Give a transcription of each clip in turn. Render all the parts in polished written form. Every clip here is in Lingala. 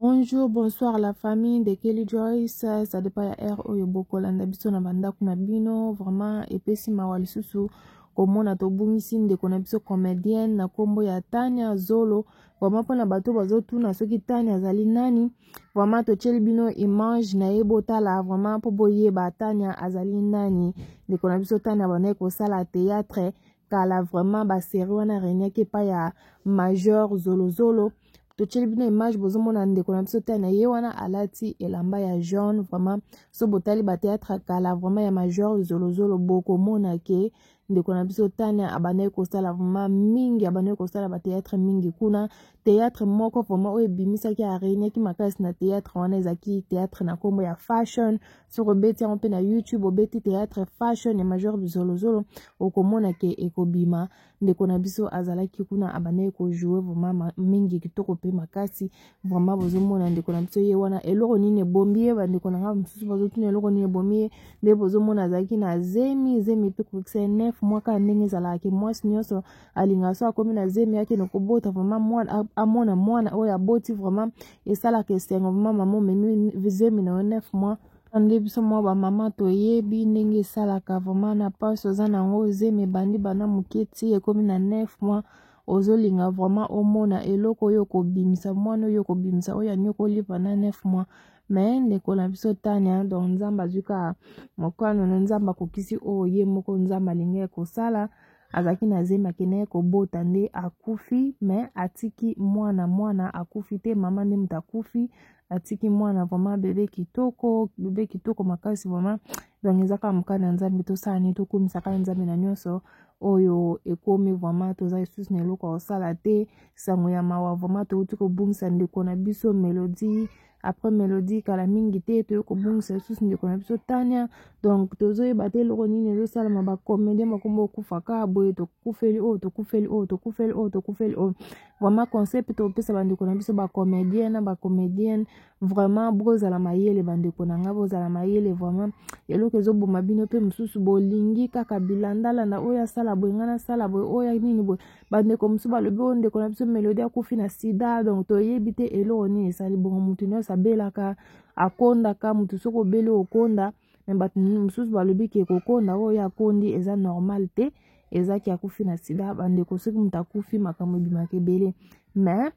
Bonjour, bonsoir la famille de Kelly Joyce. Ça dépend ya heure oyo bokolanda biso na bandako na bino. Vraiment epesi mawa lisusu komona tobungisi ndeko na biso comédienne na kombo ya Tania Zolo. Vraiment mpona bato bazotuna soki Tania azali nani. Vraiment totieli bino image na ye botala vraiment mpo boyeba Tania azali nani. Ndeko na biso Tania bandaki kosala théâtre kala vraiment ba série wana reniaki epai ya Major Zolozolo. Totieli bino image, bozomona ndeko na biso Tania ye wana alati elamba ya jaune. Vraiment so botali bateatre kala vraiment ya Major Zolozolo, bokomona ke ndeko na biso Tania abandaki kosala vraiment mingi, abandaki kosala bateatre mingi kuna. Teatre moko vraiment oyo ebimisaki, aregnaki makasi na teatre wana, ezalaki teatre na nkombo ya Fashion. Soki obeti yango mpe na YouTube, obeti teatre Fashion ya Major Zolozolo, okomona ke ekobima. Ndeko na biso azalaki kuna, abandaki kojoue vraiment mingi kitoko mpe makasi. Vraiment bozomona ndeko na biso ye wana. Eloko nini ebombi ye? Bandeko na ngai mosusu bazotuna eloko nini ebomi ye. Nde bozomona azalaki na zemi, zemi mpe kokisa ye 9 mois. Kaka ndenge ezalaka ke mwasi nyonso alingaka so akomi na zemi akende kobota, vraiment mwana amona mwana oyo aboti, vraiment esalaka esengo. Vraiment mama omemi zemi na yo 9 mois, nde biso mwa bamama toyebi ndenge esalaka vraiment na mpasi oza nango. Zemi ebandi banda moke ti ekomi na 9 mois, ozolinga vraiment omona eloko oyo okobimisa, mwana oyo okobimisa, oyo anyokoli pendant 9 mois. Mais ndeko na biso Tania, donc Nzambe azwi kaka mokano na Nzambe, akokisi oyo ye moko Nzambe alingaki kosala. Azalaki na zemi, akendaki kobota nde akufi, mais atiki mwana. Mwana akufi te, mama nde moto akufi. Atiki mwana vraiment bebe kitoko, bebe kitoko makasi vraiment. Donc eza kaka mokano ya Nzambe. Tosala nini? Tokumisaka Nzambe na nyonso oyo ekomi. Vraiment toza lisusu na eloko ya kosala te. Sango ya mawa vraiment, touti kobungisa ndeko na biso Melodie. Après Melodie, kala mingi te toyei kobungisa lisusu ndeko na biso Tania. Donc tozoyeba te eloko nini ezosalama. Bacomédien bakomba okufa kaka boye, tokufeli oyo, tokufeli oyo, tokufeli oyo, tokufeli oyo. Vraiment conseil mpe topesa bandeko na biso bacomédien na bacomédienne, vraiment bozala mayele. Bandeko na ngai, bozala mayele vraiment. Eloko ezoboma bino mpe mosusu, bolingi kaka bilandalanda, oyo asala boye, ngai nasala boye, oyo nini boye. Bandeko mosusu balobi oyo ndeko na biso Melodie akufi na sida. Donc toyebi te eloko nini esali bongo. Motu nyonso abelaka, akondaka. Motu soki obeli, okonda. Me bato mosusu balobi ke kokonda oyo akondi eza normal te, ezaki akufi na sida. Bandeko, soki moto akufi, makambo ebimaka ebele, mais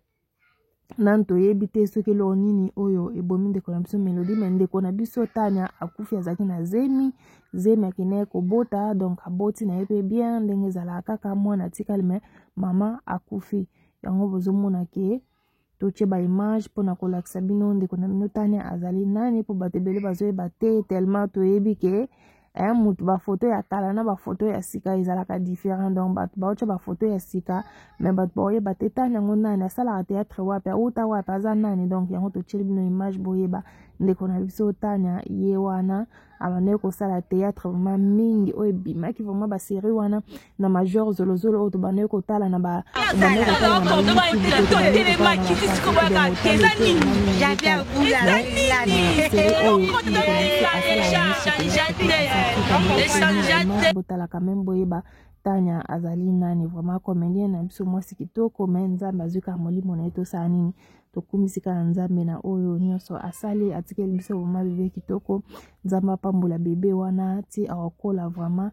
nanu toyebi te soki eloko nini oyo ebomi ndeko na biso Melodie. Me ndeko na biso Tania akufi, azalaki na zemi, zemi akendaki kobota, donc aboti na ye mpe bien ndenge ezalaka kaka, mwana atikali, me mama akufi. Yango bozomona ke totie baimage mpona kolakisa bino ndeko na bino Tania azali nani, mpo bato ebele bazoyeba te. Tellement toyebi ke mutu bafoto ya kala na bafoto ya sika ezalaka différent, donc bato baotya bafoto ya sika, me bato baoyeba te Tania yango nani, asalaka théâtre wapi, auta wapi, aza nani. Donc yango totieli bino image, boyeba ndeko na biso Tania ye wana. Abandaki kosala théâtre vraiment mingi oyo ebimaki vraiment basérie wana na Major Zolozolo, oyo tobandaki kotala na ba tobandaki kotala na ba botala quand même, boyeba Tania azali nani. Vraiment comédien na biso, mwasi kitoko, me Nzambe azwi kaka molimo na ye. Tosala nini? Tokumisi kaka Nzambe na oyo nyonso asali. Atikeli biso vraiment bebe kitoko. Nzambe apambola bebe wana ti akokola vraiment.